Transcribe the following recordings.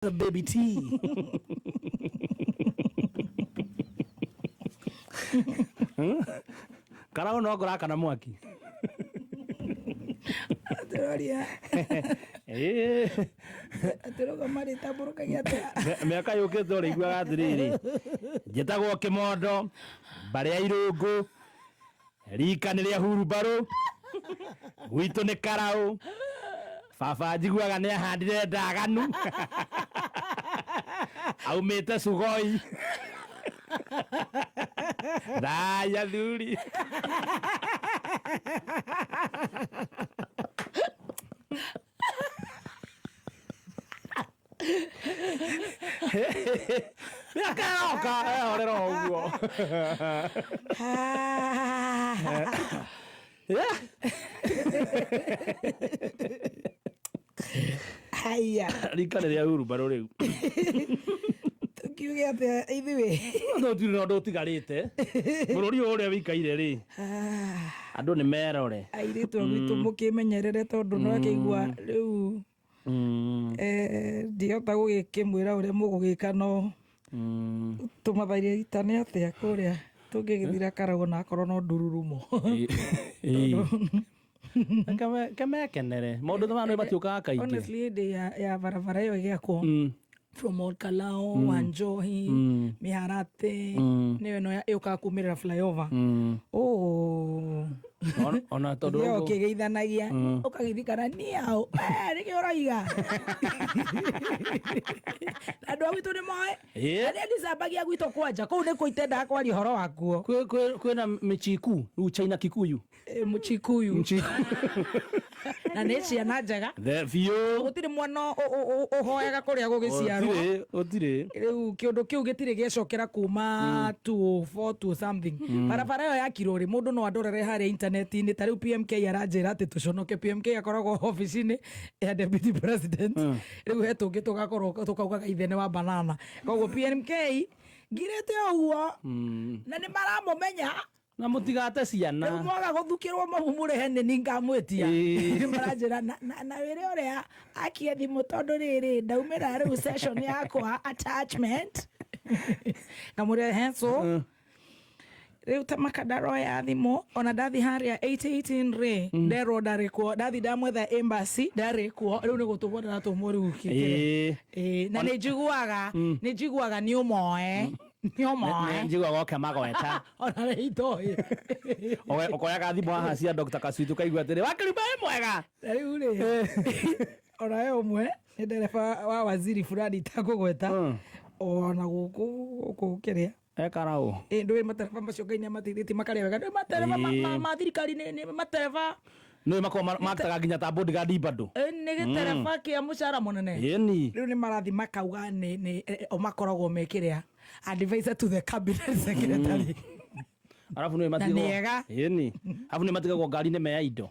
Baby T. Karau no ngũrakana mwaki. Atĩroria. Ĩĩ. Atĩroga marĩtambũrũkagia atĩa? Mĩaka yũkĩte ũrĩiguaga atĩrĩrĩ, njĩtagwo Kĩmondo, mbarĩ ya Irũngũ, Rika nĩ rĩa hurumbarũ, gwitũ nĩ karaũ, baba njiguaga nĩ ahandire ndaganu, aumĩte Sugoi. Thai athuri. Mĩaka yoka ehorera o ũguo. Yeah. Haya. Rika nĩ rĩa hurumbarũ rĩu. Tũkiuge atĩa ithuĩ? Tũtirĩ na ũndũ ũtigarĩte. Bũrũri ũyũ ũrĩa wĩikaire rĩ, andũ nĩ merore. Airĩtu a gwitũ mũkĩmenyerere tondũ no akĩigua rĩu Eh, ndihota gũgĩkĩmwĩra ũrĩa mũgũgĩka no tũmathaire ita nĩ atĩa kũrĩa tũngĩgĩthira karagwo na akorwo no ndururumo. Kemekenere maũndũ ta maya nĩ matiũkaga kaingĩ. Honestly, hĩndĩ ya barabara ĩyo ĩgĩakwo from Ol Kalou, Wanjohi, Mĩharatĩ, nĩyo ĩno yũkaga kumĩrĩra flyover. Oh. Ona tondũ Ũthiaga ũkĩgeithanagia ũkagithikana niĩ aũ nĩkĩ ũroiga na andũ a gwitũ nĩ moĩ. Arĩa ndicambagia gwitũ kwanja kũu nĩkuo itendaga kwaria ũhoro wakuo. Kwĩna mĩchiku rĩu China Kikuyu. Mũchikuyu. Mchiku. Na nĩ ciana njega. The biũ. Gũtirĩ mwana ũhoyaga kũrĩa gũgĩciarwo. Gũtirĩ, gũtirĩ. Rĩu kĩũndũ kĩu gĩtirĩ gĩacokera kuma 204 to something. Barabara ĩyo yakirwo rĩ, mũndũ no andorere harĩa intaneti-inĩ. Ta rĩu PMK aranjĩra atĩ tũconoke. PMK akoragwo obici-inĩ ya deputy president. Rĩu he tũngĩ tũgakorwo tũkaugaga ithe nĩ wa banana. Koguo PMK ngirĩte ũguo na nĩ maramũmenya. Na mũtigate ciana. Rĩu mwaga gũthukĩrwo mabu mũrĩhe nĩ niĩ ngamwĩtia. Ĩĩ. Maranjĩra na wĩre ũrĩa akie thimũ tondũ rĩrĩ ndaumĩra rĩu session yakwa attachment. Ngamũrĩra he so. Rĩu ta makandaroya thimũ ona ndathi harĩa 818 rĩ nderwo ndarĩ kuo, ndathi ndamwetha embassy ndarĩ kuo, rĩu nĩ gũtũmwo ndĩratũmwo rĩu kĩkĩre. Ĩĩ. Ĩĩ, na nĩ njiguaga, nĩ njiguaga nĩ ũmoe. Nĩ ũmoe. Njiguaga ũkĩmagweta. Ona rĩ itoĩ. Ũkoyaga thimũ haha cia Dr. Kasuitu ũkaigua atĩrĩ, Wakĩrumba wĩ mwega. Na rĩu rĩ, ona he ũmwe nĩ ndereba wa waziri fulani itakũgweta, ona gũkũ gũkũ kĩrĩa. Ekara ũ? Ĩ, ndũĩ matereba macio Ngai nĩ amateithĩtie makarĩa wega. Ndũĩ matereba ma thirikari nĩ matereba. Nĩ makoragwo maktaga nginya ta bodyguard bado. Nĩ gĩtereba kĩa mũcara mũnene. Ĩni. Rĩu nĩ marathiĩ makauga nĩ o makoragwo me kĩrĩa advisor to the cabinet secretary. Arabu nĩ Na matigagwo. nĩ ega. Ĩni. Arabu nĩ matigagwo ngari-inĩ me ya indo.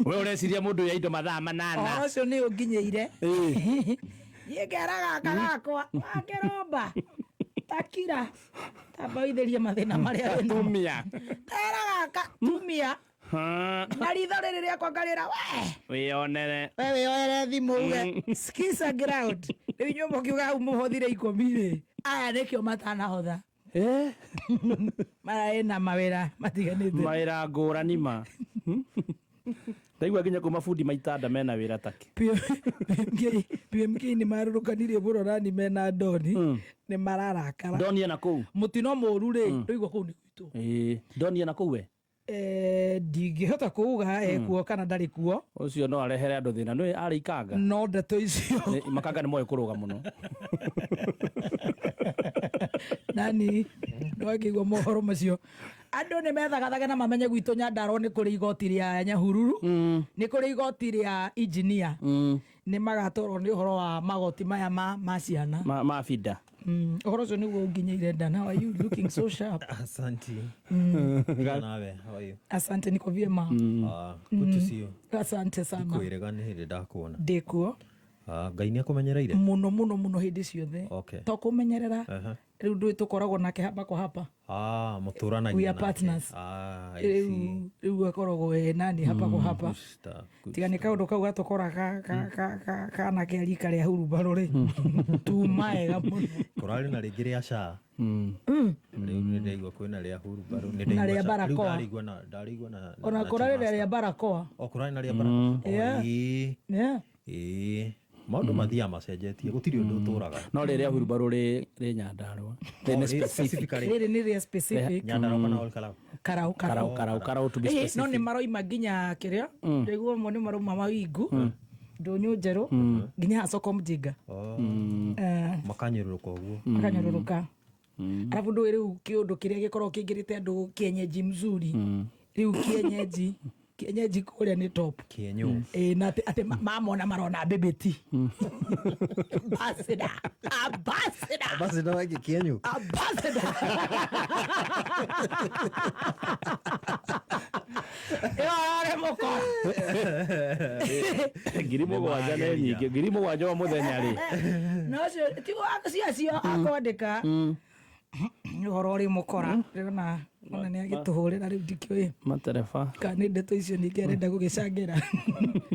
We ũreciria mũndũ ya indo mathaa 8. Ũhoro ũcio nĩ ũnginyĩire. Niĩ ngera gaka gakwa wakĩromba takira tamba ũithĩrie mathĩna marĩa wĩnamo. Tumia. Tera gaka tumia. Na ritho rĩrĩ rĩakwa ngarĩra we. Wĩyonere. We wĩyoere thimũ uge skisa ground. Rĩu inyuĩ mũkiuga hau mũhothire 10 rĩ. Aya nĩkĩo matanahotha. Mara ĩna mawĩra matiganĩte. Mawĩra ngũrani ma. Ndaigua nginya kuma bundi maitanda mena wĩra take. PMK nĩ marũrũkanirie mũrorani mena Doni. Nĩ mararakara. Doni ena kũu. Mũtino mũru rĩ, ndũigua kũu nĩ gwitũ. Ĩĩ. Doni ena kũu we? Ndingĩhota kuuga ekuo kana ndarĩ kuo. Ũcio no arehere andũ thĩna. Nĩ arĩ ikanga. No ndeto icio. Nĩ, makanga nĩ moĩ kũrũga mũno. Nani, nĩ wakĩigua mohoro macio. Andũ nĩ methagathage na mamenye gwitũ Nyandarua nĩ kũrĩ igoti rĩa Nyahururu, nĩ kũrĩ igoti rĩa engineer. Nĩ magatwarwo nĩ ũhoro wa magoti maya ma ciana. Ma bida. Ũhoro ũcio nĩguo ũnginyĩire Dan. How are you looking so sharp? Asante. Nawe, how are you? Asante, niko vyema. Good to see you. Asante sana. Ndikwĩrĩga nĩ hĩndĩ ndakuona. Ndĩkuo. Ngai nĩ akũmenyereire? Mũno, mũno, mũno hĩndĩ ciothe. Okay. To kũmenyerera. Rĩu ndũĩ tũkoragwo nake hapa kwa hapa. Ah, mũtũranagia We are nake. partners. Ah, I see. Rĩu akoragwo e nani hapa kwa hapa. Good stuff, good Tiga nĩ kaũndũ kau gatũkora kana kĩa rika rĩa hurumbarũ rĩ tumaega mũno. Kũrarĩ na rĩngĩ rĩa SHA. Rĩu nĩ ndaigua kwĩna rĩa hurumbarũ, nĩ Na ndaigua rĩa SHA. Rĩu barakoa. ndarĩigua na Ona na kũrarĩ na Chivasta. rĩa barakoa. O kũrarĩ na rĩa barakoa. O, Yeah. ĩĩ. Yeah. Ĩĩ. Maũndũ mathiaga macenjetie, gũtirĩ ũndũ ũtũraga. No rä rä a hurumbarå rä Nyandarua. Rĩ Oh, nĩ rĩ- specific. specifically Rĩrĩ nĩ rĩa specific. Nyandarua kana Ol Kalou? Karau Karau karau. karau karau to be Ĩĩ, no nĩ specific. maroima nginya kĩrĩa ndaigua amwe nĩ marauma mawingu ndũnyũ njerũ nginya haha soko mjinga. Oh. Eh, Makanyũrũrũka ũguo. makanyũrũrũka arabu ndũĩ rĩu kĩũndũ kĩrĩa gĩkoragwo kĩingĩrĩte andũ kienyeji mzuri rĩu kienyeji kũrĩa nĩ top. Kĩenyũ. Ĩĩ, na atĩ mamona marona bĩbĩti ambassador ambassador Ambassador wa kĩenyũ. Ambassador. Ĩyo yarĩ mũkora. 7,000 nĩ nyingĩ, 7,000 o mũthenya rĩ. No cio ti acio akwandĩka ũhoro ũrĩ mũkora ndĩrona ona nĩ agĩtũhũrĩra rĩu ndikĩũĩ Matereba. kana nĩ ndeto icio ningĩ arenda gũgĩcangĩra.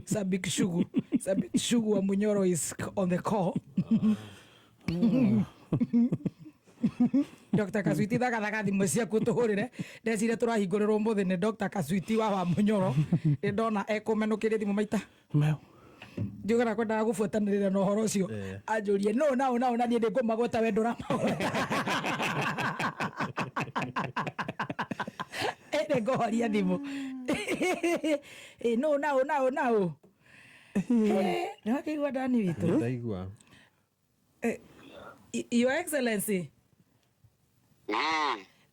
Sabik Shugu, Sabik Shugu wa Munyoro is on the call. Dr. Kaswiti thagathaga thimũ ciaku tũhũrĩre ndeciria tũrahingũrĩrwo ũmũthĩ nĩ Dr. Kaswiti wa Munyoro nĩ ndona ekũmenũkĩria thimũ maita. Meu. Ndiũgana kwendaga gũbuatanĩrĩra na ũhoro ũcio anjũrie no na na na niĩ ndĩngũmagweta we ndũramagweta ĩrĩ ngũhoria thimũ no na na na nĩwakĩigua ndani witũ. Ndaigua. Your Excellency,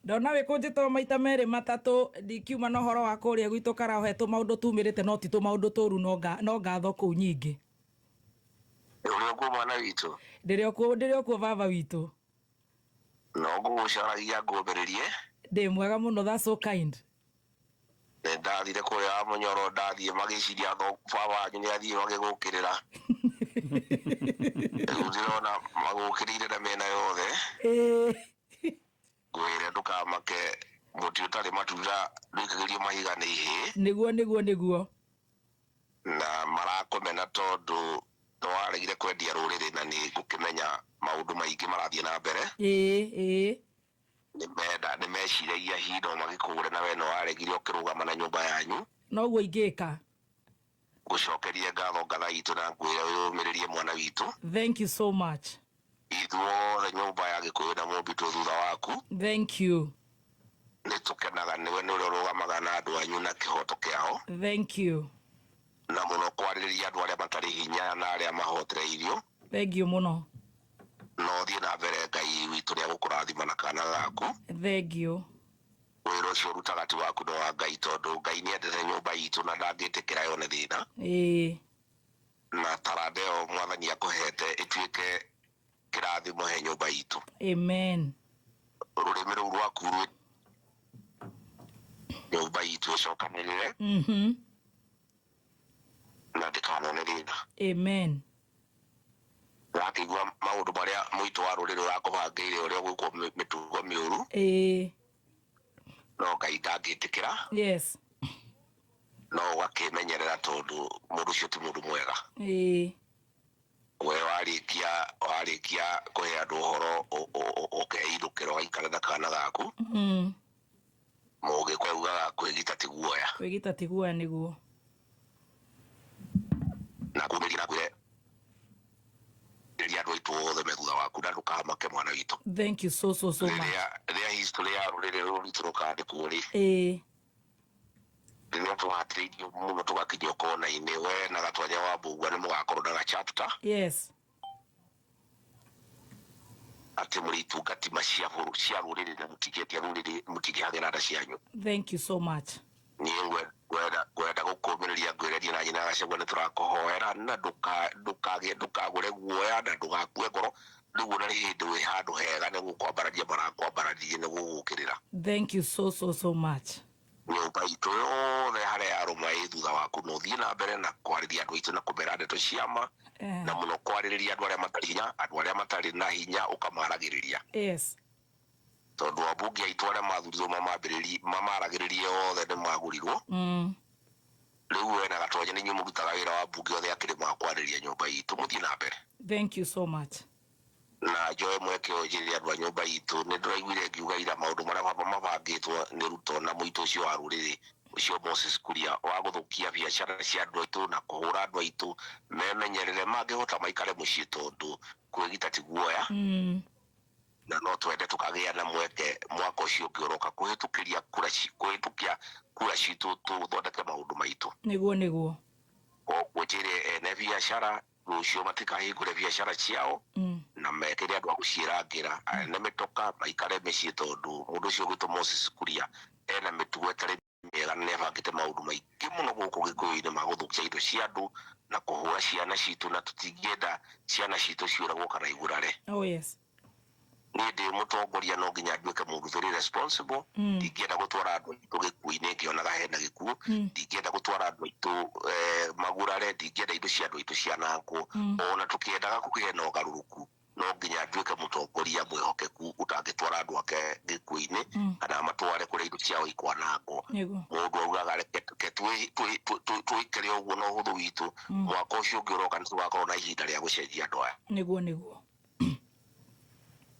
ndona wä kå njä two maita merä matatå ndikiuma na å horo wa kå rä a gwitå karahetwo maå ndå tumä rä te no ti tå maå ndå tå ru no ngatho kå u nyingä. Ũrĩ okuo mwana witũ? Ndä rä o kuo baba witå. No ngũgũcaragia ngũmbĩrĩrie. Ndä mwega må no, that's so kind. Nĩ ndathire kũrĩa wa Mũnyoro, ndathiĩ magĩciria baba wanyu nĩ athiĩ magĩgũkĩrĩra. Rĩu ndĩrona magũkĩrĩire na mĩena yothe. Ngwĩre ndũkamake, mũtĩ ũtarĩ matunda ndũikagĩrio mahiga nĩ ihĩĩ. Nĩguo nĩguo nĩguo. Na marakũmena tondũ nĩwaregire kwendia rũrĩrĩ na nĩ ngũkĩmenya maũndũ maingĩ marathiĩ na mbere. Ĩĩ ĩĩ. Nĩmenda nĩmeciragia hihi no magĩkũgũre na we no waregire ũkĩrũgama na nyũmba yanyu. Noguo ingĩka. Ngũcokerie ngatho ngatha itũ na ngwĩre wĩyũmĩrĩrie mwana witũ. Thank you so much. Ithuothe nyũmba ya Gĩkũyũ na Mũmbi twĩ thutha waku. Thank you. Nĩ tũkenaga nĩwe nĩ ũrĩa ũrũgamaga na andũ anyu na kĩhoto kĩao. Thank you. Na mũno kwarĩrĩria andũ arĩa matarĩ hinya na arĩa mahotereirio. Thank you mũno. No thiĩ na mbere, Ngai witũ nĩ agũkũrathima na kana gaku. Thank you. Wĩra ũcio ũrutaga ti waku no wa Ngai tondũ Ngai nĩ endete nyũmba itũ na ndangĩtĩkĩra yone thĩna. Ĩĩ. Na taranda ĩyo mwathani akũhete ĩtuĩke kĩrathimo he nyũmba itũ. Amen. Rũrĩmĩ rũu rwaku rwĩ nyũmba itũ ĩcokanĩrĩre na ndĩkanone thĩna. Amen. Wakĩigua maũndũ marĩa mũitũ wa rũrĩrĩ ũrakũbangĩire ũrĩa ũgwĩkwo mĩtugo mĩũru. Ĩĩ. No Ngai ndangĩtĩkĩra. Yes. No ũgakĩmenyerera tondũ mũndũ ũcio ti mũndũ mwega. Ĩĩ. We warĩkia kũhe andũ ũhoro ũkeindũkĩra ũgaikara na kana gaku. Mũgĩkũyũ augaga kwĩgita ti guoya. Kwĩgita ti guoya nĩguo. Na kumĩria na kwĩre rĩrĩa andũ aitũ othe me thutha waku na ndũkamake mwana witũ. Thank you so so so much. Rĩrĩa history ya rũrĩrĩ rũrũ rwitũ rũkandĩkwo rĩ, Ĩĩ. rĩrĩa tũhatĩrĩirio mũno tũgakinyio kona-inĩ, we na Gatwanya wa Mbugua nĩ mũgakorwo na gachapter. Yes. Atĩ mũrĩ itungati ma cia rũrĩrĩ na mũtingĩendia rũrĩrĩ, mũtingĩhang'ĩra nda cianyu. Thank you so much. Niĩ ngwenda gũkũmĩrĩria ngwĩrerie na nyina Gachagua nĩ tũrakũhoera na ndũkagũre guoya na ndũgakue ngoro rĩu ona nĩ hĩndĩ wĩ handũ hega nĩ gũkwambararia marakwambararirie nĩ gũgũkĩrĩra. Thank you so so so much. Nyũmba itũ yothe harĩa yarũma ĩ thutha waku, na ũthiĩ na mbere na kwarĩria andũ aitũ na kũmera ndeto ciama, na mũno kwarĩrĩria andũ arĩa matarĩ hinya, andũ arĩa matarĩ na hinya ũkamaragĩrĩria. Tondũ ambunge aitũ arĩa mathurirwo mamaragĩrĩrie othe nĩ magũrirwo. Rĩu we na Gatonye nĩ inyuĩ mũrutaga wĩra wa mbunge othe akĩrĩ ma kwarĩria nyũmba itũ, mũthiĩ na mbere. Thank you so much. Na njoe mweke ũyũ njĩrĩre andũ a nyũmba itũ, nĩ ndĩraiguire ngiuga ira maũndũ marĩa mabangĩtwo nĩ Ruto na mũitũ ũcio wa rũrĩrĩ ũcio Moses Kuria wa gũthũkia biacara cia andũ aitũ na kũhũra andũ aitũ, memenyerere, mangĩhota maikare mũciĩ tondũ kwĩgita ti guoya. Na no twende tũkagĩa na mweke mwaka ũcio ũngĩ ũroka kũhĩtũkĩria kura kũhĩtũkia kura citũ tũthondeke maũndũ maitũ. Nĩguo, nĩguo. Koguo njĩre ene biacara rũciũ matikahingũre biacara ciao, na mekĩre andũ a gũciĩrangĩra, ene mĩtoka maikare mĩciĩ tondũ mũndũ ũcio ũgwĩtwo Moses Kuria ena mĩtugo ĩtarĩ mĩega na nĩabangĩte maũndũ maingĩ mũno gũkũ Gĩkũyũ-inĩ ma gũthũkia indo cia andũ na kũhũra ciana citũ, na tũtingĩenda ciana citũ ciũragwo kana igurare. Oh yes. Niĩ ndĩ mũtongoria no nginya nduĩke mũndũ very responsible. Ndingĩenda gũtwara andũ aitũ gĩkuũ-inĩ ngĩonaga hena gĩkuũ, ndingĩenda gũtwara andũ aitũ magurare, ndingĩenda indo cia andũ aitũ cianangwo. Ona tũkĩendaga kũgĩe na ũgarũrũku, no nginya nduĩke mũtongoria mwĩhokeku ũtangĩtwara andũ ake gĩkuũ-inĩ kana matware kũrĩa indo ciao ikwanangwo. Mũndũ augaga reke twĩkere ũguo na ũhũthũ witũ, mwaka ũcio ũngĩ ũroka nĩ tũgakorwo na ihinda rĩa gũcenjia andũ aya. Nĩguo, nĩguo.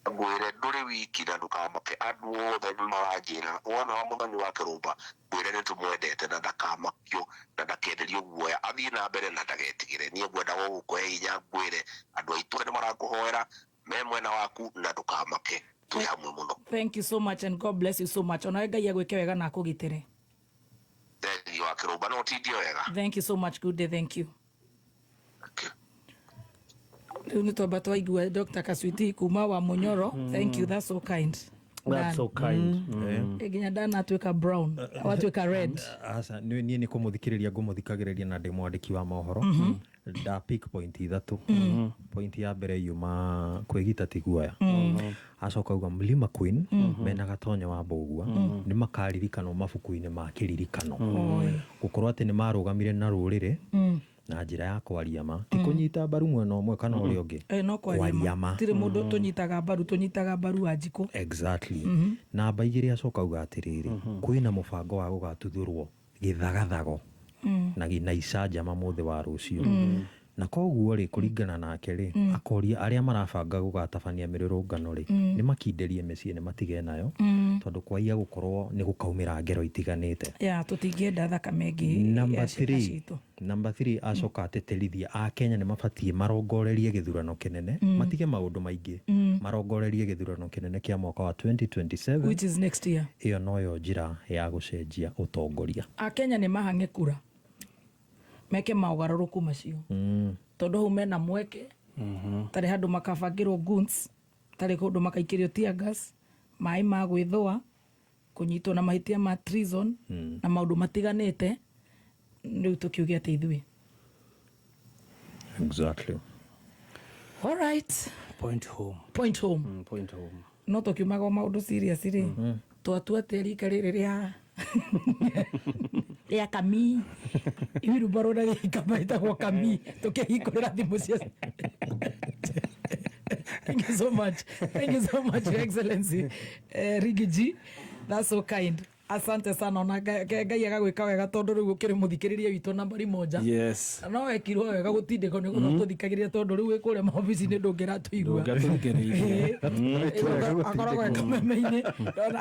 Ngwĩre ndũrĩ wiki na ndũkamake, andũ othe nĩ maranjĩra wona wa Mũthoni wa Kĩrũmba, ngwĩre nĩ tũmwendete na ndakamakio na ndakenderio guoya, athiĩ na mbere na ndagetigĩre. Niĩ ngwenda gũgũkũhe hinya, ngwĩre andũ aitũ nĩ marakũhoera me mwena waku na ndũkamake, twĩ hamwe mũno. Thank you so much and God bless you so much. Onawe Ngai agwĩke wega na akũgitĩre. Thengiũ wa Kĩrũmba, no ũtindie wega. Thank you so much. Good day. Thank you. Rĩu nĩ twamba twaigua Dr. Kaswiti kuma wa Munyoro. Thank you, that's so kind. That's so kind. Nginya ndanatuĩka brown, watuĩka red. Aca, niĩ nĩ kũmũthikĩrĩria ngũmũthikagĩrĩria na ndĩ mwandĩki wa mohoro, nda pick point ithatũ. Point ya mbere yuma kwĩgita ti guoya. Acoka auga Mlima Queen mena Gatonye wa Mbũgua nĩ makaririkanwo mabuku-inĩ ma kĩririkano gũkorwo atĩ nĩ marũgamire na rũrĩrĩ na njĩra ya kwaria ma, ti kũnyita mbaru mwena ũmwe kana ũrĩa ũngĩ. No kwaria ma. Tirĩ mũndũ tũnyitaga mbaru, tũnyitaga mbaru wa njikũ. Exactly. Namba igĩrĩ acoka auga atĩrĩrĩ, kwĩna mũbango wa gũgatuthũrwo gĩthagathago na icanjama mũthĩ wa rũciũ, na koguo rĩ, kũringana nake rĩ, akoria arĩa marabanga gũgatabania mĩrũrũngano rĩ, nĩ makindĩrie mĩciĩ, nĩ matige nayo, tondũ kwaiya gũkorwo nĩ gũkaumĩra ngero itiganĩte. Ya, tũtingĩenda thakame ĩngĩ Number ya ciana three, citũ. Number 3 acoka atĩtĩrithia Akenya nĩ mabatiĩ marongorerie gĩthurano kĩnene, matige maũndũ maingĩ, marongorerie gĩthurano kĩnene kĩa mwaka wa 2027, which is next year. Ĩyo noyo njĩra ya gũcenjia ũtongoria. Akenya nĩ mahang'e kura meke maũgarũrũku macio, tondũ hau mena mweke, tarĩ handũ makabangĩrwo goons, tarĩ kũndũ makaikĩrio tear gas, maĩ ma gwĩthũa, kũnyitwo na mahĩtia ma treason na maũndũ matiganĩte. Rĩu tũkiuge atĩ ithuĩ? Exactly. All right. Point home. Point home. Point home. No tũkiumaga o maũndũ serious rĩ, twatua atĩ rika rĩrĩ rĩa kami wheelbarrow na gĩkamba ĩtagwo kami, tũkĩhingũrĩra thimũ cia. Thank you so much, thank you so much, Your Excellency, Rigiji, that's so kind. Asante sana. Ona Ngai agagwĩka wega, tondũ rĩu ũkĩrĩ mũthikĩrĩria witũ nambari moja. Na no wekirwo wega gũtindĩkwo nĩ gũtha tũthikagĩrĩria, tondũ rĩu wĩ kũrĩa maobici-inĩ ndũngĩratũigua. Ndũngĩatũthikĩrĩirie. Akoragwo e kameme-inĩ,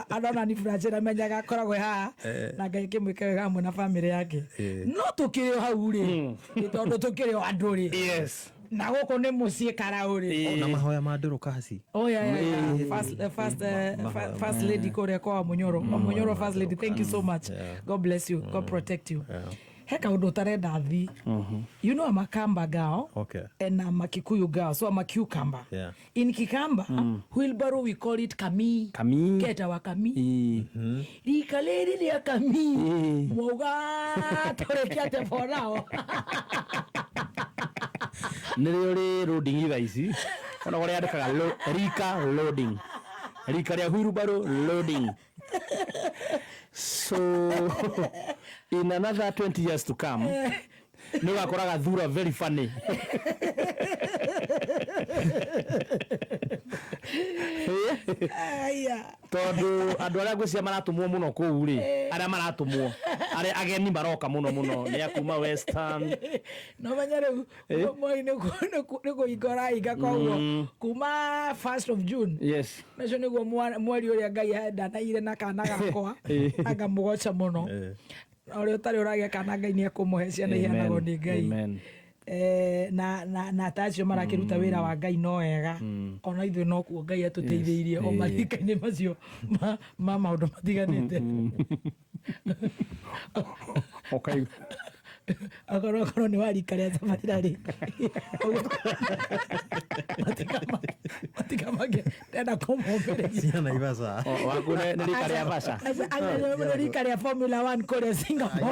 andona ni Francis menyaga akoragwo e haha, na Ngai akĩmwĩka wega hamwe na bamĩrĩ yake. No tũkĩrĩ o hau rĩ, nĩ tondũ tũkĩrĩ o andũ rĩ, na gũkũ nĩ mũciĩ Karaũ rĩ. Na mahoya ma Ndũrũkasi. Oh yeah. First lady kũrĩa kwa Wamunyoro. Wamunyoro first lady, thank you so much. God bless you. God protect you. He kaũndũ ũtarenda thi. You know I'm a Kamba girl. And I'm a Kikuyu girl, so I'm a cucumber. In Kikamba, wheelbarrow, we call it kami. Kami. Ketawa kami. Rika rĩrĩ rĩa kami. Mwauga tũrĩke atĩa for now? Nĩrĩo rĩ loading thaa ici, ona ũrĩa yandĩkaga rika loading, rika rĩa wheelbarrow loading. So in another 20 years to come nä å gakoraga thura very funny. Aya. Tondå andå arä a ngwä cia maratå må no kå u rä arä a maratå mwo arä ageni maroka må no må no nä akuma Western. No menya rä u mwai nä kå hinga ũrahinga, koguo kuma 1st of June, yes, nacio nĩguo mweri ũrĩa Ngai ndanaire na kana gakwa, angamũgoca mũno. Na ũrĩa ũtarĩ ũragĩa kana, Ngai nĩ ekũmũhe ciana iheanagwo nĩ Ngai. Amen. Na ta acio marakĩruta wĩra wa Ngai no wega, ona ithuĩ no kuo Ngai atũteithĩirie o marika-inĩ macio ma maũndũ matiganĩte. Ũkaigua. Akorwo nĩ wa rika rĩa Cabarira rĩ, matikamake ndenda kũmũmbĩrĩria. Cia Naivasha. O, waku nĩ rika rĩa Vaca. Nĩ rika rĩa Formula 1 kũrĩa Singapore.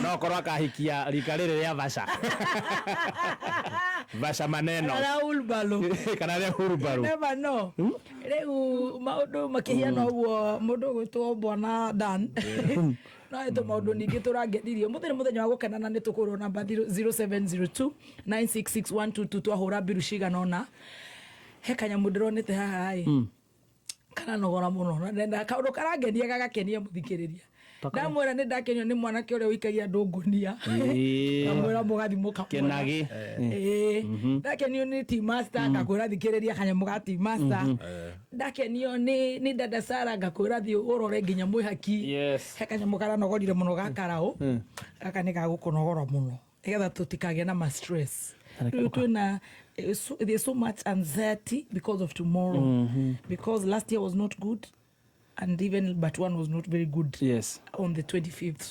No korwo akahikia rika rĩrĩ rĩa Vaca, Vaca maneno. Kana Ulbalo. Kana rĩa hurubaru. Never know. Rĩu maũndũ makĩhiana ũguo, mũndũ ũgwĩtwo bwana Dan no ĩtũ maũndũ ningĩ tũrangenirie mũthĩ nĩ mũthenya wa gũkena na nĩ tũkũrwo namba 0702 966122 twahũra mbiru cigana ũna. He kanyamũ ndĩronete haha ĩ karanogora mũno na kaũndũ karangenia gagakenia mũthikĩrĩria. Ndamwĩra nĩ ndakenio nĩ mwanake ũrĩa ũikagia andũ ngũnia. Ngamwĩra mũgathi mũkamwona. Kĩnagĩ. Ĩĩ, ndakenio nĩ Team Master, ngakwĩra thikĩrĩria kanyamũ ga Team Master. Ndakenio nĩ dada Sara, ngakwĩra thiĩ ũrore nginya mwĩhaki. He kanyamũ karanogorire mũno ga karaũ gaka, nĩ gagũkũnogora mũno nĩgetha tũtikagĩe na ma stress. Rĩu twĩna there's so much anxiety because of tomorrow, because last year was not good and even but one was not very good on the 25th,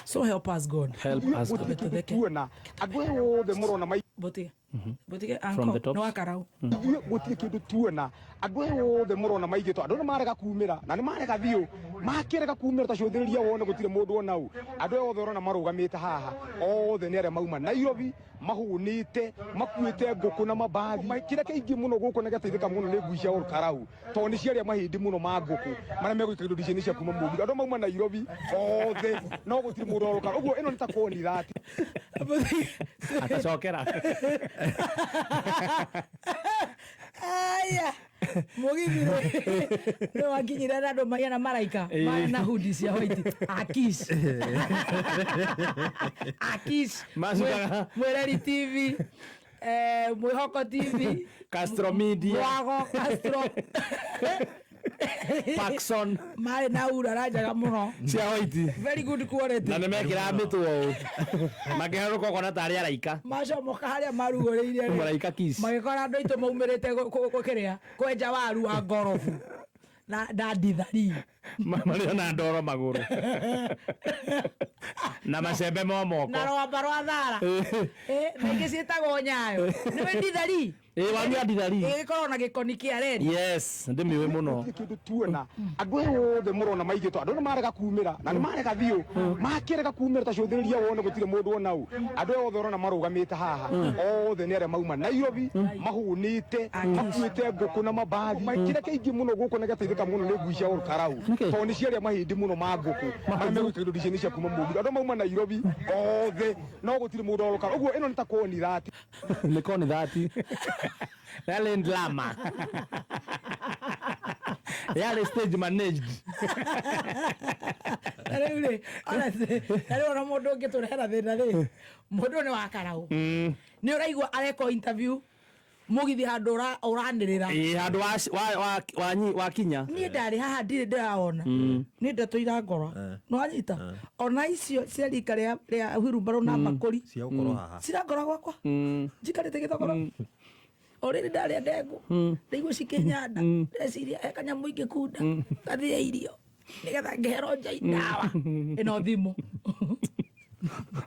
so help us God. Help us God. Tutheke. Tuona andå aya othe mũrona mai. Botige botige. From the Anko tops. nĩ wakarau. Ithuĩ gũtirĩ kĩndũ tuona. Andũ aya othe mũrona maigĩtwo, andũ nĩ marega kumĩra na nĩ marega biũ, makĩrega kumĩra ta cũthĩrĩria wone gũtirĩ mũndũ ona ũ. Andũ aya othe ũrona marũgamĩte haha othe nĩ arĩa mauma Nairobi mahũnĩte makuĩte ngũkũ na mabathi. Kĩrĩa kĩingĩ mũno gũkũ na gĩateithĩka mũno nĩ ngui cia Olkarau, tondũ nĩ ciarĩa mahĩndĩ mũno ma ngũkũ marĩa megũikara indo icio nĩ cia kuma mũgithi. Andũ mauma Nairobi othe no gũtirĩ mũndũ Olkarau, ũguo ĩno nĩ ta konirati. Atacokera. Aya, mũgithi nĩ wakinyire na andũ maiana maraika marĩ na hudi cia white akish akish. Mwĩreri TV, Mwĩhoko TV, Castro Media. Mwago Castro. Paxson. Marĩ na urara njega mũno. Cia white. Very good quality. Na nä mekĩraga mĩtwo ũũ makĩharũka ũkona tarĩ araika. Macomoka harĩa marugũrĩirie rĩ, Mũraika kiss. Magĩkora andũ aitũ maumĩrĩte kĩrĩa kwenja waru wa ngorobu na ndithari. Marĩ ona ndoro magũrũ na macembe mo moko. Na rwamba rwa thara. Na ingĩ ciĩtagwo nyayo, nĩwe ndithari. Ĩ, waru ya ndithari. Ĩgĩkoragwo na gĩkoni kĩa red. Yes, ndĩmĩũĩ mũno. Gũtirĩ kĩndũ tuona. Andũ aya othe mũrona maigĩtwo, andũ nĩ marega kumĩra na nĩ marega biũ, makĩrega kumĩra ta cũthĩrĩria wone gũtirĩ mũndũ ona ũ. Andũ aya othe ũrona marũgamĩte haha othe nĩ arĩa mauma Nairobi mahũnĩte makuĩte ngũkũ na mabathi. Kĩrĩa kĩingĩ mũno gũkũ na gĩateithĩka mũno nĩ ngui cia Olkarau, tondũ nĩ ciarĩa mahĩndĩ mũno ma ngũkũ marĩa megũikara indo icio nĩ cia kuma mũgithi. Andũ mauma Nairobi othe no gũtirĩ mũndũ Olkarau, ũguo ĩno nĩ ta konirati. Nĩ koni thati yarĩ drama, yarĩ stage managed. Na rĩu rĩ, honestly, na rĩu ona mũndũ ũngĩtũrehera thĩna rĩ, mũndũ ũyũ nĩ wa karaũ, nĩ ũraigua areka interview mũgithi handũ ũranĩrĩra. Ĩ, handũ wakinya. Niĩ ndarĩ haha ndirĩ ndĩrawona nĩ ndatũira ngoro nĩwanyita ona icio cia rika rĩa hurumbarũ na mbakũri. Cia gũkorwo haha. Cirangora gwakwa njikarĩte gĩthogoro o rĩrĩ ndarĩa ndengũ ndaigua cikĩnyanda, ndeciria he kanyamũ ingĩkunda gathĩe irio nĩgetha ngĩhero njai ndawa ĩno thimũ.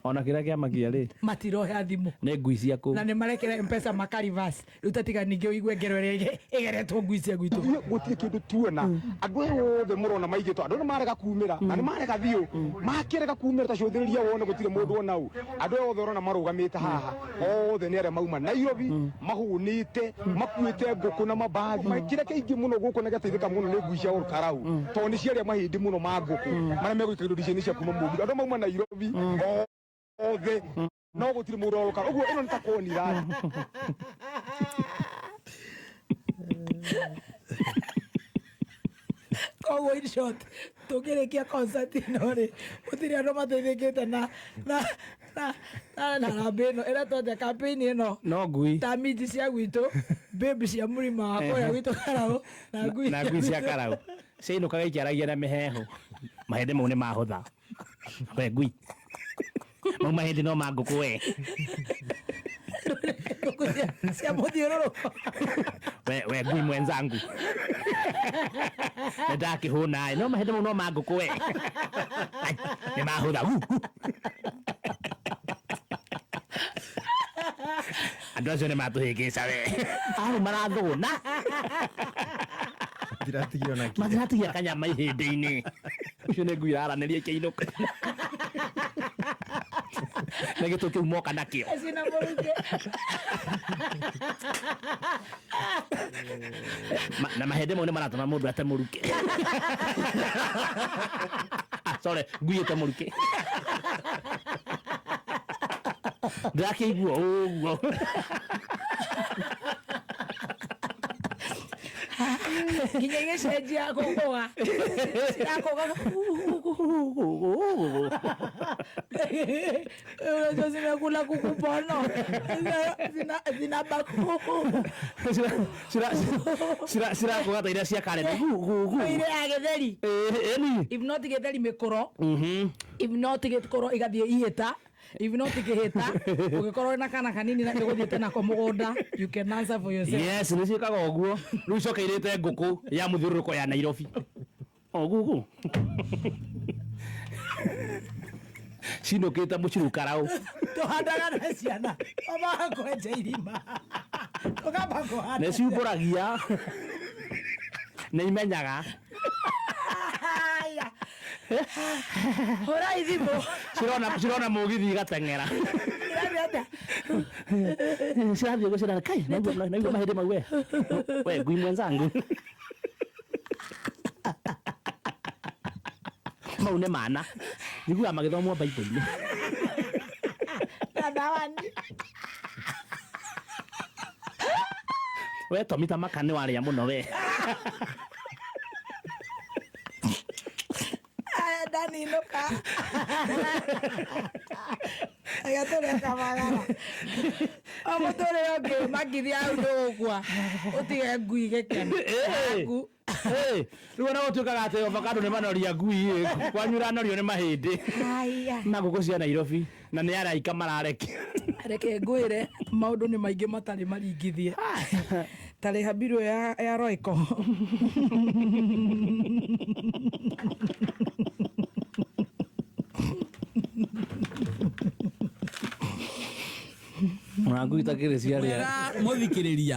Ona kĩrĩa kĩamakia rĩ, Matiroya thimũ. Nĩ ngui cia kũu. Na nĩ marekera mpesa makarivas rĩu tatiga ningĩ ũigue ngero ĩrĩa ĩgeretwo ngui cia gwitũ. Ithuĩ gũtirĩ kĩndũ tuona. Andũ aya othe mũrona maigĩtwo, andũ nĩ marega kumĩra na nĩ marega biũ, makĩrega kumĩra. Ta cũthĩrĩria wone gũtirĩ mũndũ ona ũ. Andũ aya othe ũrona marũgamĩte haha othe nĩ arĩa mauma Nairobi mahũnĩte, makuĩte ngũkũ na mabathi. Kĩrĩa kĩingĩ mũno gũkũ na gĩateithĩka mũno nĩ ngui cia Olkarau, tondũ nĩ ciarĩa mahĩndĩ mũno ma ngũkũ marĩa megũikara indo icio cia kuma mũgithi. Andũ mauma Nairobi othe, no gũtirĩ mũndũ Olkarau. Ũguo ĩno nĩ ta konira. Koguo in short, tũngĩrĩkia concert ĩno rĩ, gũtirĩ andũ mateithĩkĩte na na na na na harambĩ ĩno ĩrĩa twete campaign ĩno. No ngui. Ta minji cia gwitũ, babe cia mũrima wa kũrĩa gwitũ Karau na ngui. Na ngui cia Karau ciainũkaga ikĩaragia na mĩheehũ, mahĩndĩ mau nĩ mahũtha, we ngui, mau mahĩndĩ no ma ngũkũ we. Ngũkũ cia mũthiũrũrũko. We ngui mwenzangu, nĩ ndakĩhũna ĩ, no mahĩndĩ mau no ma ngũkũ we. Ai, nĩ mahũtha. Hu, hu. Andũ acio nĩ matũhĩngĩca we, au marathũgũna. Matiratigia ona kĩ. Matiratigia kanyama ihĩndĩ-inĩ. Ũcio nĩ ngui iraranĩria ikĩinũka na gĩtũ kĩu moka nakĩo. Cina mũrukĩ. Na mahĩndĩ mau nĩ maratũma mũndũ ate mũrukĩ. Ah, sorry, ngui ĩte mũrukĩ. Ndĩrakĩigua ũguo. Nginya igĩcenjia kũgũa, cirakũga. Unajua zimekula kuku pono. Zina baku. Cirakũga ta iria cia karenda. Ile ya gĩtheri. Ĩni. If not gĩtheri, mĩkũro. If not gĩkũro, igathiĩ ihĩta. If not kĩhĩta, ũngĩkorwo na kana kanini na nĩũgũthiĩte nako mũgũnda, you can answer for yourself. Yes, nĩ ciĩkaga ũguo. Rĩu icoka irĩte ngũkũ ya mũthiũrũrũko ya Nairobi o gugu cinũkĩte mũciru Karau. Tũhandaga na ciana, twambaga kwenja irima, tũkamba kũhanda. Nĩ ciumbũragia, nĩ imenyaga. Aya. Hũra ithimũ. Cirona mũgithi igateng'era. Irathiĩ atĩa? Cirathiĩ gũcirana kai, naigua mahĩndĩ mau we, we ngui mwenzangu, mau nĩ mana njiguaga magĩthomwo Baibũ-inĩ. Na thawani. We Tomi, ta maka nĩ warĩa mũno we. Aya, ndaninũka. Aya, tũrĩa kamagara o mũtũrĩre ũngĩ makithia hau ndũgũkua ũtige ngui gĩkeno yaku. Rĩu ona gũtuĩkaga atĩ avocado nĩ manoria ngui ĩ, kwanyu ĩranorio nĩ mahĩndĩ Aya. na ngũkũ cia Nairobi na nĩ araika mararekia. Reke ngwĩre, maũndũ nĩ maingĩ matarĩ maringithie, tarĩ habirũ ya Royco. Ona ngui itakĩrĩ ciarĩa. Mwega mũthikĩrĩria.